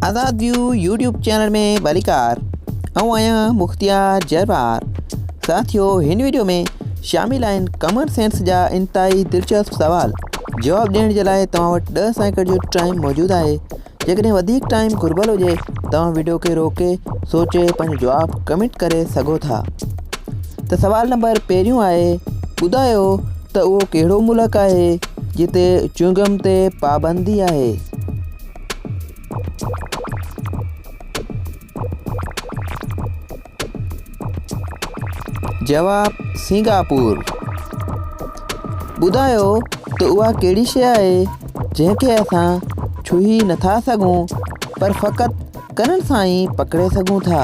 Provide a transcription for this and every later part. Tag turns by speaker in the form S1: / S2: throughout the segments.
S1: آزاد ويو YouTube channel ۾ ڀليڪار آئون آهيان مختيار جروار ساٿيو هن ويڊيو ۾ شامل آهن ڪامن سينس جا انتهائي دلچسپ سوال جواب ڏيڻ جي لاء توهان وٽ 10 سيڪنڊ جو ٽائيم موجود آهي جيڪڏهن وڌيڪ ٽائيم گهربل هجي توهان ويڊيو کي روڪي سوچي پنهنجو جواب ڪمينٽ ڪري سگهو ٿا ته سوال نمبر پهريون آهي ٻڌايو ته اهو ڪهڙو ملڪ آهي جتي چوئنگم تي پابندي آهي؟ جواب سنگاپور. ٻڌايو ته اها ڪهڙي شيء آهي جنهن کي اسان ڇهي نٿا سگهون پر فقط ڪنن سان ئي پڪڙي سگهون ٿا؟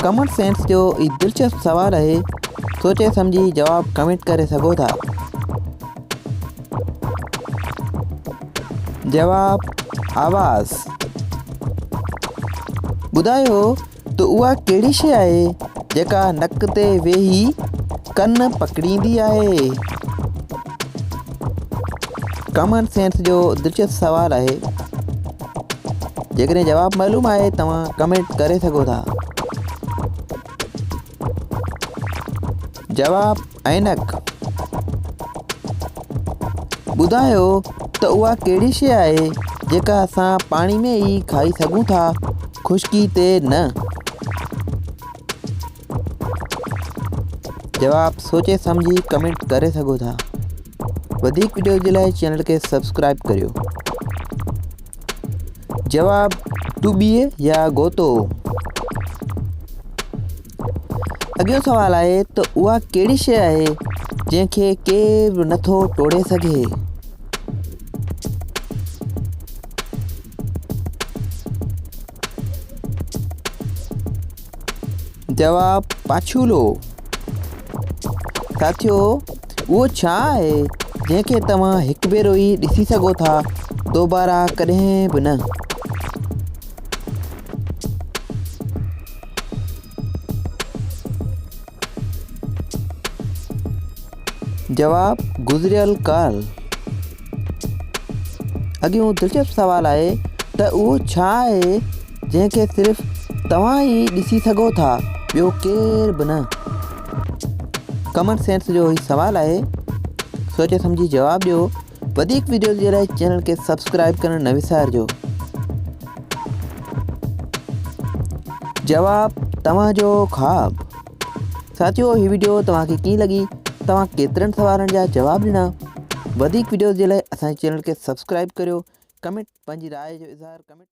S1: ڪامن سينس جو هي دلچسپ سوال آهي سوچي سمجهي جواب ڪمينٽ ڪري سگهو ٿا. جواب، آواز. ٻڌايو ته اها ڪهڙي شيء آهي جيڪا نڪ تي ويهي ڪن پڪڙيندي آهي؟ ڪامن سينس جو دلچسپ سوال آهي. جيڪڏهن جواب معلوم آهي توهان ڪمينٽ ڪري سگهو ٿا. جواب، عينڪ. ٻڌايو ته اها ڪهڙي شيء آهي جيڪا اسان پاڻي ۾ ئي کائي سگهون ٿا خشڪي تي نه؟ جواب سوچي سمجهي ڪمينٽ ڪري سگهو ٿا. وڌيڪ وڊيوز جي لاء چينل کي سبسڪرائب ڪريو. جواب، ٽٻيء يا غوطو. اڳيون سوال آهي ته اها ڪهڙي شيء آهي جنهن کي ڪير به نٿو ٽوڙي سگهي؟ جواب، پاڇولو. ساٿيو اهو ڇا آهي جنهن کي توهان هڪ ڀيرو ئي ڏسي سگهو ٿا دوباره ڪڏهن به نه؟ جواب، گذريل ڪال. اڳيون دلچسپ سوال آهي ته اهو ڇا آهي جنهن کي صرف توهان ئي ڏسي سگهو ٿا ٻيو ڪير به نه؟ ڪامن سينس جو هي سوال آهي سوچي سمجهي جواب ڏيو وڌيڪ وڊيوز جي لاء چينل کي سبسڪرائب ڪرڻ نه وسارجو. جواب، توهان جو خواب. ساٿيو هي وڊيو توهان کي ڪيئن لڳي توهان ڪيترن سوالن جا جواب ڏنا وڌيڪ وڊيوز جي لاء اسان جي چينل کي سبسڪرائب ڪريو ڪمينٽ پنهنجي راء جو اظهار ڪمينٽ.